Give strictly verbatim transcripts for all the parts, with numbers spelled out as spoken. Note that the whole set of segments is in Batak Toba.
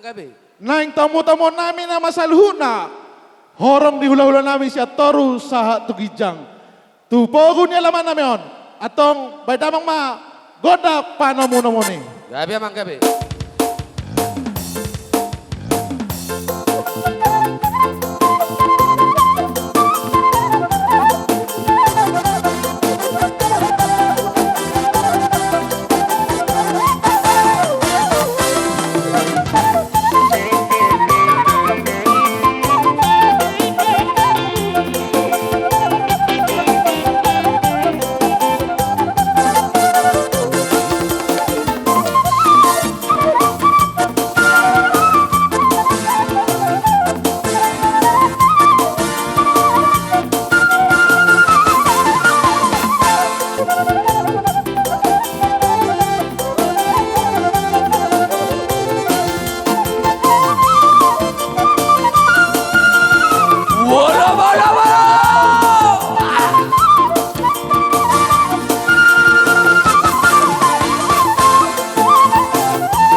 Gabe. Naeng tamu-tamuon nami nama saluhutna. Horong ni hula-hula nami sian toru sahat tu ginjang. Tu pogu ni alaman nami on. Antong bahen damang ma gondang panomu-nomuna i. Gabe amang gabe.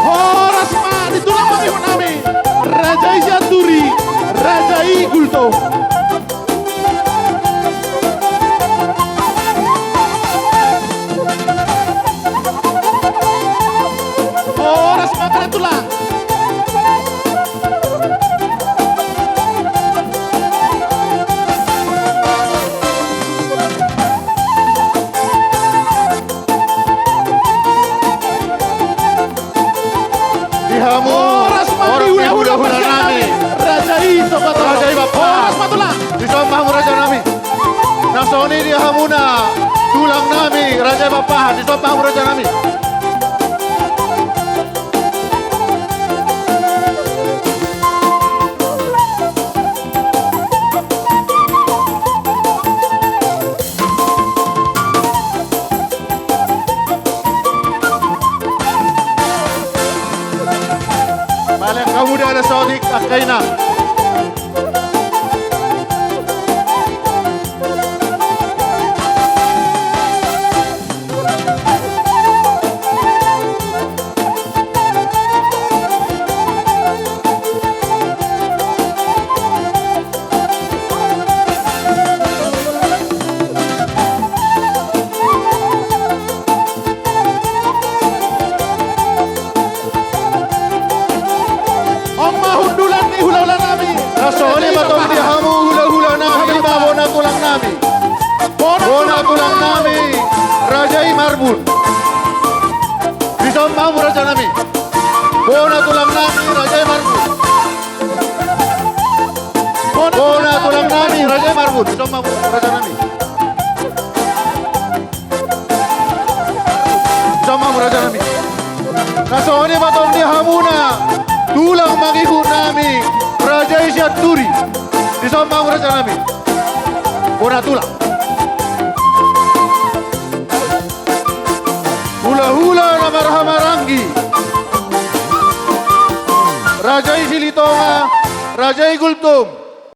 Horas ma di tulang mangihut nami, raja i Sianturi, raja i Gultom. Horas ma kalian tulang. Di hamu, horas ma di hula-hula nami. Raja i Toba Toro. Raja i Bappa. Horas ma tulang. Dison ma hamu raja nami. Na songon i di hamuna tulang nami, raja i Bappa, dison ma hamu raja nami. Paling kamu dia ada sodik, angka ina. On ma hundulan ni hula-hula nami. Na songon i ma tong di hamu hula-hula nami, ma bona tulang nami. Bona tulang nami, raja i Marbun. Dison ma hamu raja nami. Bona tulang nami, raja i Marbun. Bona tulang nami, raja i Marbun. Dison ma hamu raja nami. Dison ma hamu raja nami. Na songon i ma tong di hamuna tulang mangihut nami, raja i Sianturi. Dison ma hamu raja nami. Bona tulang. Hula-hula na marhaha maranggi. Raja i Silitonga, raja i Gultom.